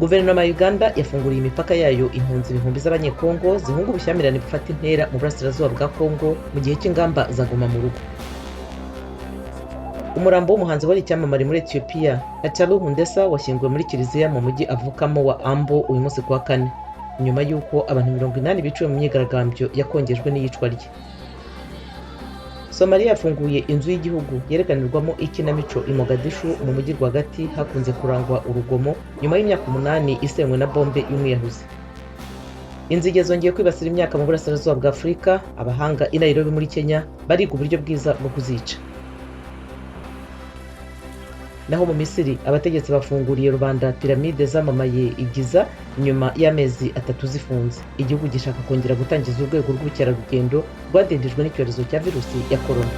Guverinoma ya Uganda yafunguriye imipaka yayo impunzi ibihumbi z'Abanyekongo zihunga ubushyamirane bufata intera mu burasirazuba bwa Kongo mu gihe cy'ingamba za Guma mu Rugo. Umurambo w'umuhanzi wari icyamamare muri Ethiopia, Hachalu Hundessa, washyinguwe muri kiliziya mu mujyi avukamo wa Ambo uyu munsi kuwa kane, nyuma y'uko abantu 80 biciwe mu myigaragambyo yakongejwe n'iyicwa rye. Somaliya yafunguye inzu y'igihugu yerekanirwamo ikinamico i Mogadishu, mu mujyi rwagati hakunze kurangwa urugomo, nyuma y'imyaka 8 isenywe na bombe y'umwiyahuzi. Inzige zongeye kwibasira imyaka mu burasirazuba bwa Afurika. Abahanga i Nairobi muri Kenya bariga uburyo bwiza bwo kuzica. Naho mu Misiri, abategetsi bafunguriye rubanda piramide zamamaye i Giza nyuma y'amezi 3 zifunze. Igihugu gishaka kongera gutangiza urwego rw'ubukerarugendo rwadindijwe n'icyorezo cya virusi ya korona.